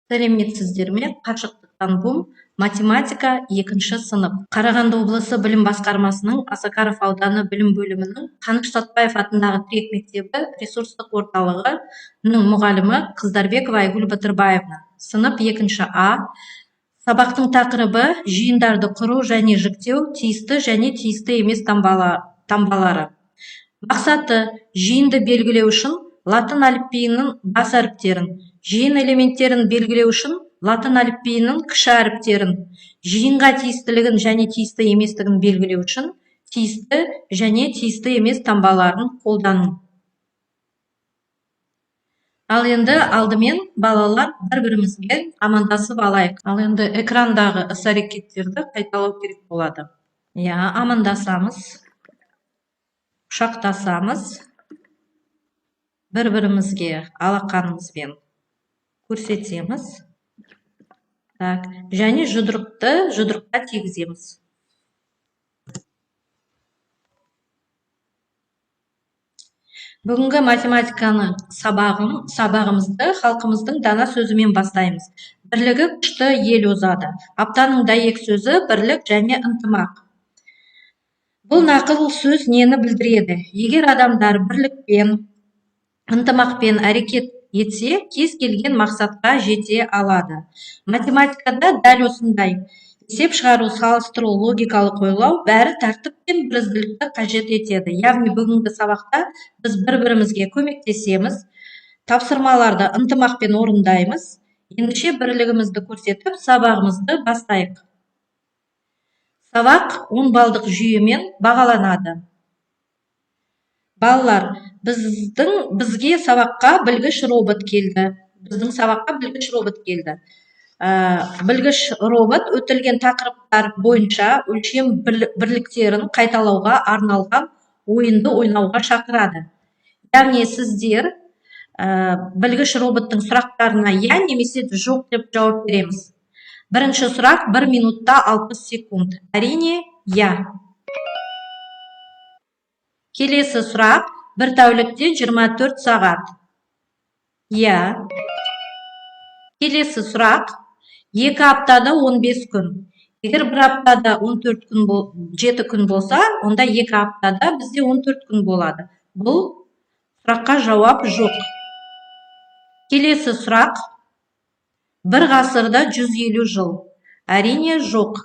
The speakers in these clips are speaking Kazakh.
Сәлеметсіздер ме? Қашықтықтан БУМ, математика, екінші сынып. Қарағанды облысы білім басқармасының Осакаров ауданы білім бөлімінің Қаныш Сәтбаев атындағы тірек мектебі ресурстық орталығының мұғалімі Қыздарбекова Айгүл Батырбаевна. Сынып екінші А. Сабақтың тақырыбы: жиындарды құру және жіктеу, тиісті және тиісті емес таңбалары. Мақсаты: жиынды белгілеу үшін латын әліпбиінің бас әріптерін, жиын элементтерін белгілеу үшін латын әліпбиінің кіші әріптерін, жиынға тиістілігін және тиісті еместігін белгілеу үшін тиісті және тиісті емес таңбаларын қолдану. Ал енді алдымен, балалар, бір-бірімізбен амандасып алайық. Ал енді экрандағы іс-әрекеттерді қайталау керек болады. Иә, амандасамыз, құшақтасамыз, бір-бірімізге алақанымызбен көрсетеміз. Так, және жұдырықты жұдырыққа тигіземіз. Бүгінгі математиканың сабағымызды халқымыздың дана сөзімен бастаймыз. Бірлігі күшті ел озады. Аптаның дәйек сөзі: бірлік және ынтымақ. Бұл нақыл сөз нені білдіреді? Егер адамдар бірлікпен, ынтымақпен әрекет етсе, кез келген мақсатқа жете алады. Математикада дәл осындай. Есеп шығару, салыстыру, логикалық ойлау — бәрі тәртіп пен бірізділікті қажет етеді. Яғни бүгінгі сабақта біз бір-бірімізге көмектесеміз, тапсырмаларды ынтымақпен орындаймыз. Ендеше, бірлігімізді көрсетіп, сабағымызды бастайық. Сабақ 10 балдық жүйемен бағаланады. Балалар, бізге сабаққа білгіш робот келді. Біздің сабаққа білгіш робот келді. Білгіш робот өтілген тақырыптар бойынша өлшем бірліктерін қайталауға арналған ойынды ойнауға шақырады. Яғни сіздер білгіш роботтың сұрақтарына иә немесе жоқ деп жауап береміз. Бірінші сұрақ: 1 минутта 60 секунд. Әрине, иә. Келесі сұрақ: бір тәулікте 24 сағат. Иә. Келесі сұрақ: 2 аптада 15 күн. Егер бір аптада 14 күн, 7 күн болса, онда 2 аптада бізде 14 күн болады. Бұл сұраққа жауап жоқ. Келесі сұрақ: бір ғасырда 150 жыл. Әрине, жоқ.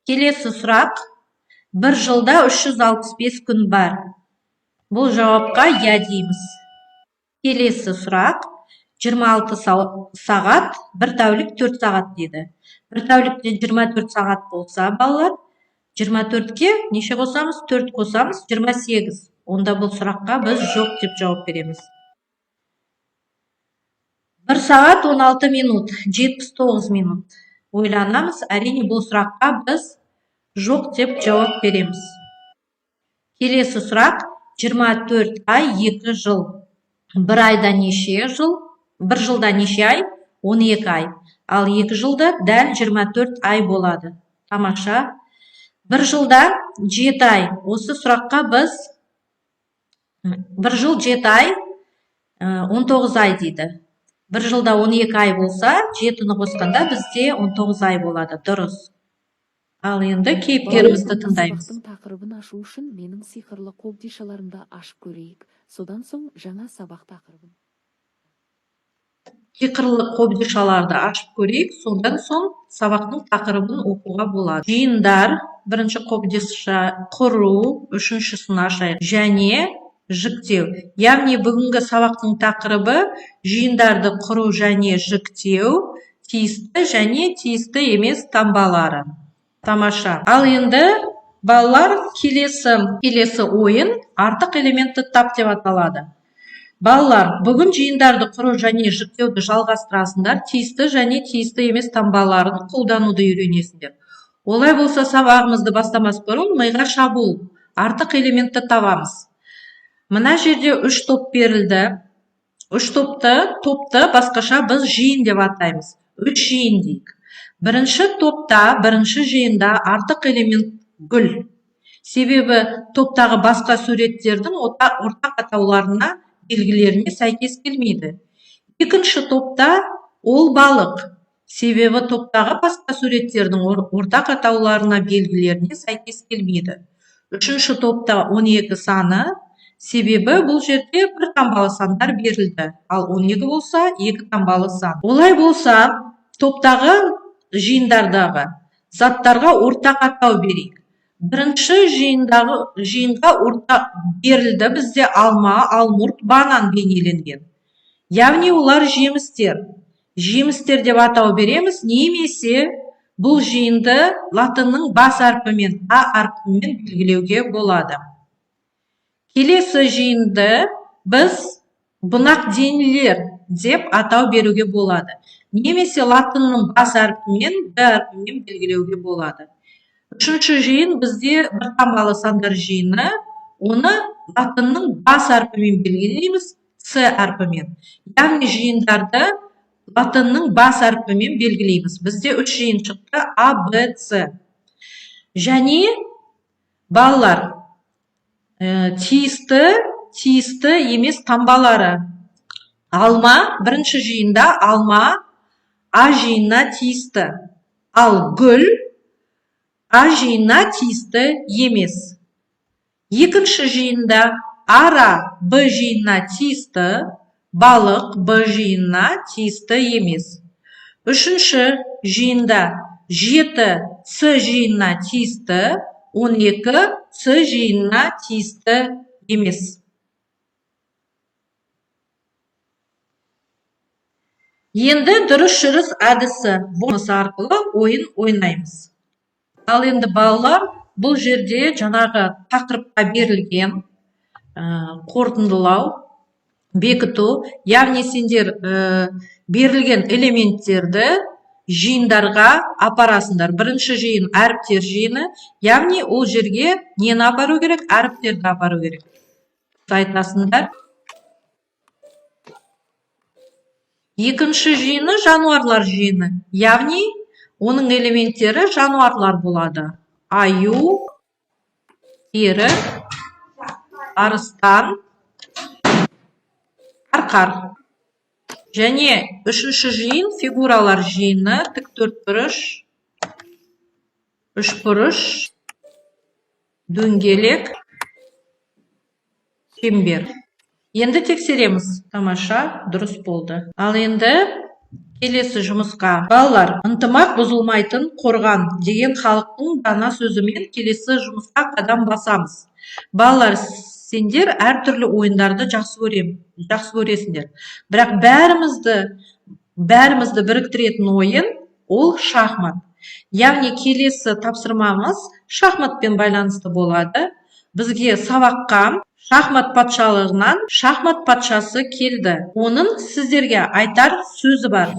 Келесі сұрақ: бір жылда 365 күн бар. Бұл жауапқа иә дейміз. Келесі сұрақ: 26 сағат, бір тәулік 4 сағат дейді. Бір тәулікте 24 сағат болса, балалар, 24-ке неше қосамыз? 4 қосамыз, 28. Онда бұл сұраққа біз жоқ деп жауап береміз. 1 сағат 16 минут, 79 минут. Ойланамыз, әрине, бұл сұраққа біз жоқ деп жауап береміз. Келесі сұрақ: 24 ай 2 жыл. Бір айда неше жыл? Бір жылда неше ай? 12 ай. Ал 2 жылда дәл 24 ай болады. Тамаша. Бір жылда 7 ай. Осы сұраққа біз бір жыл 7 ай, 19 ай дейді. Бір жылда 12 ай болса, 7-ні қосқанда бізде 19 ай болады. Дұрыс. Ал енді кейіпкерімізді тыңдаймыз. Сабақтың тақырыбын ашу үшін менің сиқырлы қобдишаларымды ашып көрейік. Содан соң жаңа сабақ тақырыбын. Сиқырлы қобдишаларды ашып көрейік, содан соң сабақтың тақырыбын оқуға болады. Жиындар, бірінші қобдиша, құру, үшіншісін ашайық, және жіктеу. Яғни бүгінгі сабақтың тақырыбы: жиындарды құру және жіктеу, тиісті және тиісті емес таңбалары. Тамаша. Ал енді, балалар, келесі ойын «Артық элементті тап» деп аталады. Балалар, бүгін жиындарды құру және жіктеуді жалғастырасыңдар, тиісті және тиісті емес таңбаларын қолдануды үйренесіңдер. Олай болса, сабағымызды бастамас бұрын миға шабуыл: артық элементті табамыз. Мына жерде үш топ берілді. Үш топты басқаша біз жиын деп атаймыз. Үш жиын дейік. Бірінші топта, бірінші жиында артық элемент гүл. Себебі топтағы басқа суреттердің ортақ атауларына, белгілеріне сәйкес келмейді. Екінші топта Ол балық. Себебі топтағы басқа суреттердің ортақ атауларына, белгілеріне сәйкес келмейді. Үшінші топта 12 саны, себебі бұл жерде бір таңбалы сандар берілді, ал 12 болса екі таңбалы сан. Олай болса, топтағы жиындардағы заттарға ортақ атау берейік. Бірінші жиындағы жиынға орта берілді бізде алма, алмұрт, банан бейнеленген. Яғни олар жемістер. Жемістер деп атау береміз, немесе бұл жиынды латынның бас әрпімен, А әрпімен белгілеуге болады. Келесі жиынды біз бунақ денелер деп атау беруге болады. Немесе латынның бас әрпімен, Б әрпімен белгілеуге болады. Үшінші жиын бізде бір таңбалы сандар жиыны. Оны латынның бас әрпімен белгілейміз, С әрпімен. Яғни жиындарды латынның бас әрпімен белгілейміз. Бізде үш жиын шықты: А, Б, С. Және балалар, тиісті емес таңбалары. Алма бірінші жиында, алма А жиынына тиісті. Ал гүл А жиынына тиісті емес. Екінші жиында ара Б жиынына тиісті, балық Б жиынына тиісті емес. Үшінші жиында 7 С жиынына тиісті, 12 С жиынына тиісті емес. Енді дұрыс жүріс әдісі бонус арқылы ойын ойнаймыз. Ал енді балалар, бұл жерде жаңағы тақырыпқа берілген қорытындылау, бекіту, яғни сендер берілген элементтерді жиындарға апарасыңдар. Бірінші жиын әріптер жиыны, яғни ол жерге нені апару керек? Әріптерді апару керек. Айтасыңдар. Екінші жиыны жануарлар жиыны, яғни оның элементтері жануарлар болады. Аю, тері, арыстан, арқар. Және үшінші жиын фигуралар жиыны, тік төртбұрыш, үшбұрыш, дөңгелек, шеңбер. Енді тексереміз. Тамаша, дұрыс болды. Ал енді келесі жұмысқа. Балалар, ынтымақ бұзылмайтын қорған деген халықтың дана сөзімен келесі жұмысқа қадам басамыз. Балалар, сендер әртүрлі ойындарды жақсы көресіңдер. Бірақ бәрімізді біріктіретін ойын ол шахмат. Яғни келесі тапсырмамыз шахматпен байланысты болады. Бізге сабаққа шахмат патшалығынан шахмат патшасы келді. Оның сіздерге айтар сөзі бар.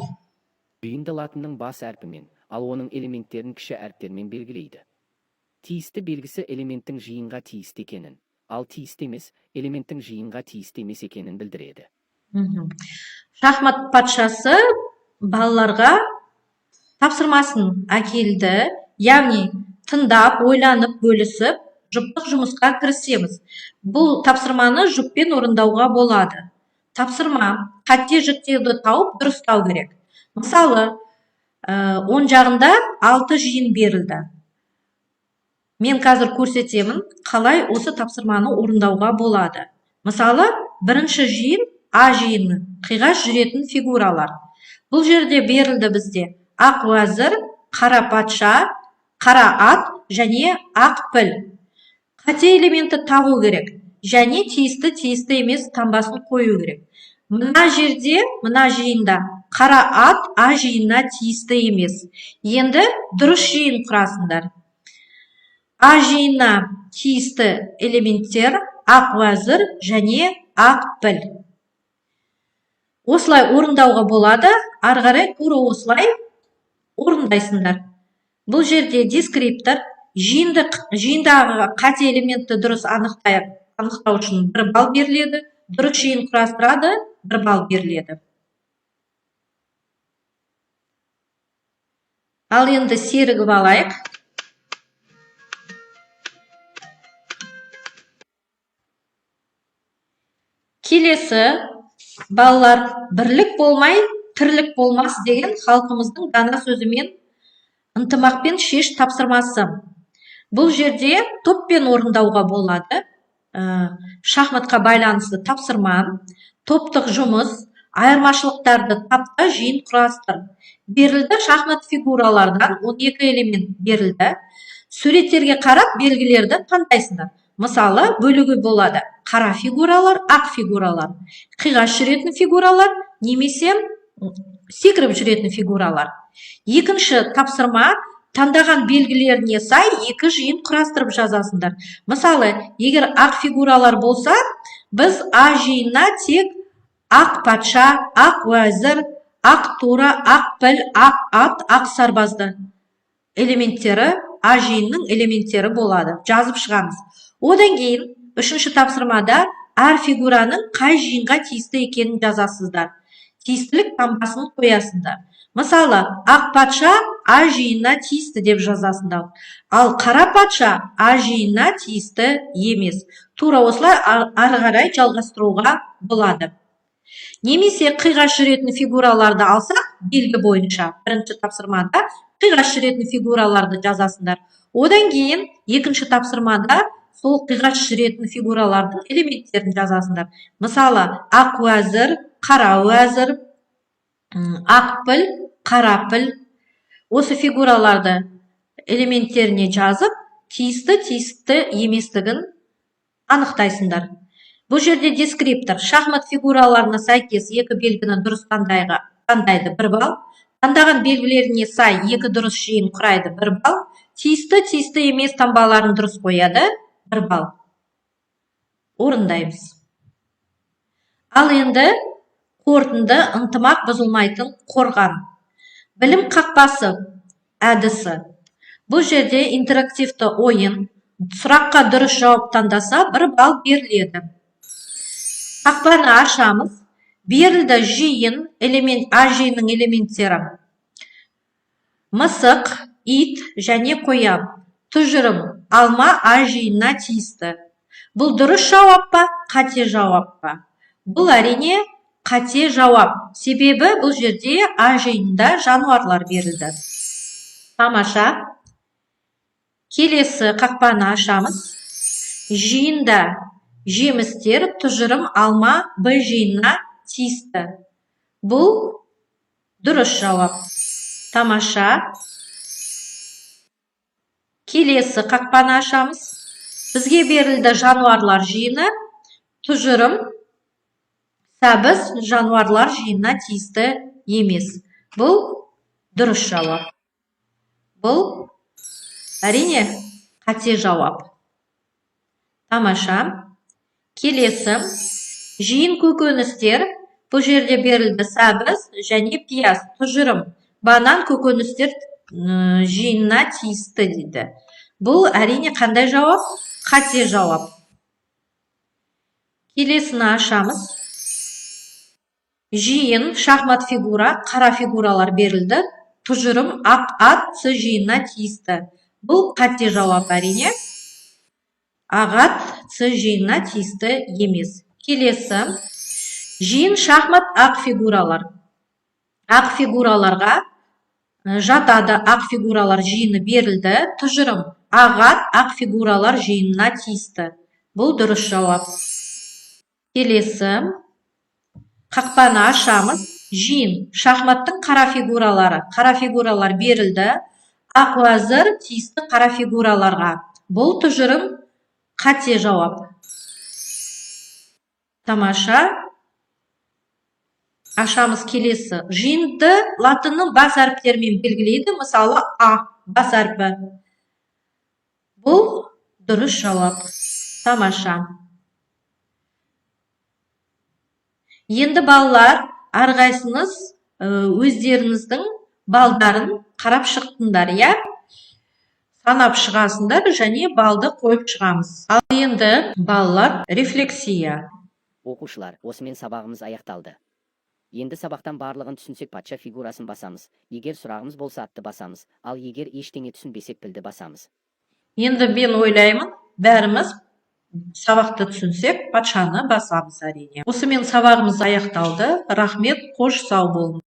Жиынды латынның бас әрпімен, ал оның элементтерін кіші әріптермен белгілейді. Тиісті белгісі элементтің жиынға тиісті екенін, ал тиісті емес элементтің жиынға тиісті емес екенін білдіреді. Шахмат патшасы балаларға тапсырмасын әкелді, яғни тыңдап, ойланып, бөлісіп, жұптық жұмысқа кірісеміз. Бұл тапсырманы жұппен орындауға болады. Тапсырма: қате жіктеуді тауып, дұрыстау керек. Мысалы, оң жағында 6 жиын берілді. Мен қазір көрсетемін, қалай осы тапсырманы орындауға болады. Мысалы, бірінші жиын А жиыны, қиғаш жүретін фигуралар. Бұл жерде берілді бізде ақ уәзір, қара патша, қара ат және ақ піл. Қате элементті табу керек және тиісті емес таңбасын қою керек. Мына жерде, мына жиында қара ат А жиынына тиісті емес. Енді дұрыс жиын құрасыңдар. А жиынына тиісті элементтер ақ уәзір және ақ піл. Осылай орындауға болады. Ары қарай тура осылай орындайсыңдар. Бұл жерде дескриптор жиындағы қате элементті дұрыс анықтау үшін 1 балл беріледі. Дұрыс жиын құрастырады, 1 балл беріледі. Ал енді серігіп алайық. Келесі балалар, бірлік болмай тірлік болмас деген халқымыздың дана сөзімен ынтымақпен шеш тапсырмасы. Бұл жерде топпен орындауға болады. Шахматқа байланысты тапсырма, топтық жұмыс, айырмашылықтарды тап та жиын құрастыр. Берілді шахмат фигуралардан 12 элемент берілді. Суреттерге қарап белгілерді таңдайсыңдар. Мысалы, бөлуге болады: қара фигуралар, ақ фигуралар, қиғаш жүретін фигуралар немесе секіріп жүретін фигуралар. Екінші тапсырма: таңдаған белгілеріне сай екі жиын құрастырып жазасыңдар. Мысалы, егер ақ фигуралар болса, біз А жиынына тек ақ патша, ақ уәзір, ақ тура, ақ піл, ақ ат, ақ сарбазды элементтері, А жиынның элементтері болады, жазып шығамыз. Одан кейін үшінші тапсырмада әр фигураның қай жиынға тиісті екенін жазасыздар, тиістілік таңбасын қоясыңдар. Мысалы, ақ патша А жиынына тиісті деп жазасыңдар, ал қара патша А жиынына тиісті емес. Тура осылай ары қарай жалғастыруға болады. Немесе қиғаш жүретін фигураларды алсақ, белгі бойынша бірінші тапсырмада қиғаш жүретін фигураларды жазасыңдар. Одан кейін екінші тапсырмада сол қиғаш жүретін фигуралардың элементтерін жазасыңдар. Мысалы, ақ уәзір, қара уәзір, ақ піл, қара піл. Осы фигураларды элементтеріне жазып, тиісті, тиісті еместігін анықтайсыңдар. Бұл жерде дескриптор: шахмат фигураларына сәйкес екі белгіні дұрыс таңдайды, 1 балл. Таңдаған белгілеріне сай екі дұрыс жиын құрайды, 1 балл. Тиісті, тиісті емес таңбаларын дұрыс қояды, 1 балл. Орындаймыз. Ал енді қорытынды: ынтымақ — бұзылмайтын қорған. Білім қақпасы әдісі. Бұл жерде интерактивті ойын. Сұраққа дұрыс жауап таңдаса, 1 балл беріледі. Қақпаны ашамыз. Берілді жиын элемент, А жиынның элементтері: мысық, ит және қоян. Тұжырым: алма А жиынына тиісті. Бұл дұрыс жауап па, қате жауап па? Бұл, әрине, қате жауап, себебі бұл жерде А жиынында жануарлар берілді. Тамаша. Келесі қақпаны ашамыз. Жиында жемістер. Тұжырым: алма Б жиынына тиісті. Бұл дұрыс жауап. Тамаша. Келесі қақпаны ашамыз. Бізге берілді жануарлар жиыны. Тұжырым: сәбіз жануарлар жиынына тиісті емес. Бұл дұрыс жауап. Бұл, әрине, қате жауап. Тамаша. Келесі жиын көкөністер. Бұл жерде берілді сәбіз және пияз. Тұжырым: банан көкөністер жиынына тиісті дейді. Бұл, әрине, қандай жауап? Қате жауап. Келесіні ашамыз. Жиын шахмат фигура, қара фигуралар берілді. Тұжырым: ақ ат С жиынына тиісті. Бұл қате жауап, әрине, ақ ат С жиынына тиісті емес. Келесі жиын шахмат ақ фигуралар. Ақ фигураларға жатады. Ақ фигуралар жиыны берілді. Тұжырым: ақ ат ақ фигуралар жиынына тиісті. Бұл дұрыс жауап. Келесі қақпаны ашамыз. Жиын шахматтың қара фигуралары. Қара фигуралар берілді. Ақ уәзір тиісті қара фигураларға. Бұл тұжырым қате жауап. Тамаша. Ашамыз келесі жиынды. Латынның бас әріптерімен белгілейді. Мысалы, А бас әрпі. Бұл дұрыс жауап. Тамаша. Енді, балалар, әрқайсыңыз өздеріңіздің балдарын қарап шықтыңдар, иә? Санап шығасыңдар және балды қойып шығамыз. Ал енді, балалар, рефлексия. Оқушылар, осымен сабағымыз аяқталды. Енді сабақтан барлығын түсінсек, патша фигурасын басамыз. Егер сұрағымыз болса, атты басамыз, ал егер ештеңе түсінбесек, пілді басамыз. Енді мен ойлаймын, бәріміз сабақты түсінсек, патшаны басамыз, әрине. Осымен сабағымыз аяқталды. Рахмет, қош, сау болыңыз.